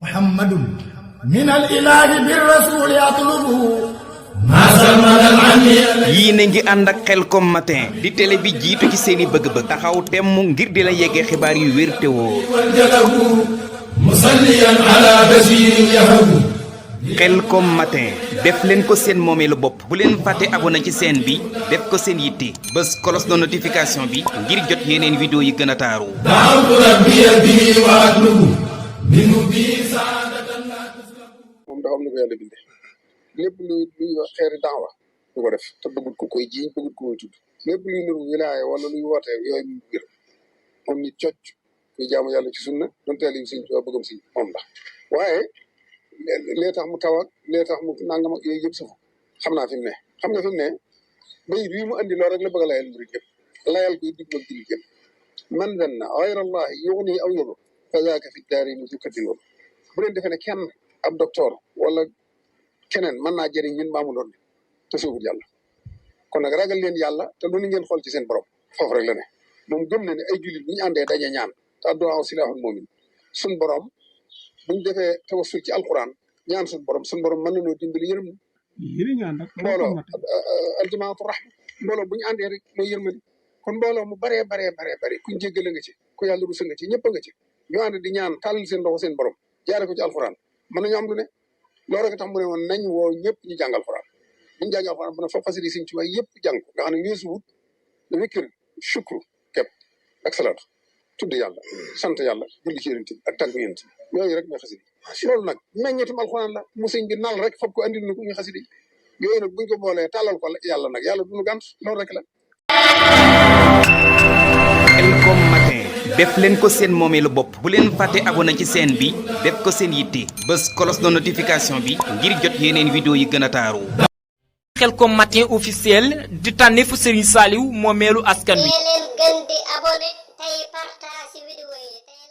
muhammadun min al ilahi bir rasul yatlubu yii na ngi ànd ak Khelcom matin di télé bi jiitu ci seeni bëgg-bëgg taxaw temm ngir di la yeggee xibaar yu wér te wóor musalliyan ala basirin yahabu Khelcom matin def leen ko seen moomeelu bopp bu leen fàtte abonné ci chaîne bi def ko seen yitte bés cloche de notification bi ngir jot yeneen vidéo yi gën a taaru da'awtu rabbiya bihi wa atlubu minhu bi saadatan la tuslabu moom dafa am lu ko yàlla bindee lépp luy wax xeeri daawa du ko def te bëggul ko koy jiiñ bëggul ko koy tudd lépp luy nuru wilaaya wala luy woote yooyu mu bir moom nit cocc kuy jaamu yàlla ci sunna doon teel yi suñ ci bëggam si moom la waaye lee tax mu taw ak lee tax mu nangam ak yooyu yëpp safu xam naa fi mu ne xam nga fi mu ne bayit bii mu andi loolu rek la bëgg a layal murid yëpp layal koy digg ak jullit yëpp man danna ghayra allahi yughni aw yadu fa zaaka fi daarayni zukkati woon bu leen defee ne kenn ab docteur wala keneen mën naa jëriñ ñun maamu loon te suufut yàlla kon nag ragal leen yàlla te lu ni ngeen xool ci seen borom foofu rek la ne moom gëm na ne ay jullit bu ñu àndee daje ñaan te adduwaa silaahul muumin suñ borom buñ defee tawassul ci alquran ñaan suñ borom mën nañoo dimbali yërëm mbooloo aljamaatu rahma mbooloo bu ñu àndee rek mooy yërmali kon mbooloo mu baree kuñ jéggale nga ci ku yàlla rusa nga ci ñëpp nga ci ñu ànd di ñaan tàllal seen loxo seen borom jaare ko ci alquran mën nañu am lu ne loolu rek tax mu ne woon nañ woo ñëpp ñu jàng alquran buñu jàng alquran bu ne fa fasidi siñ ci waay yëpp jàng nga xam ne weesuwut wikr shukru képp ak salaatu tudd yàlla sant yàlla julli ci yonent ak tàggu yonent yooyu rek mooy xasida loolu nag meññeetum alxuraan la mu sëñ bi nal rek fab ko andil na ko ñu xasida yooyu nag buñ ko boolee tàllal ko yàlla nag yàlla duñu gànt loolu rek la Khelcom matin def leen ko seen moomeelu bopp bu leen fàtte abonné ci chaîne bi def ko seen yitte bés cloche de notification bi ngir jot yeneen vidéo yi gën a taaru Khelcom matin officiel di tànneefu Serigne Saliou moomeelu askan wi. leen gën di abonné tey partage vidéo yi tey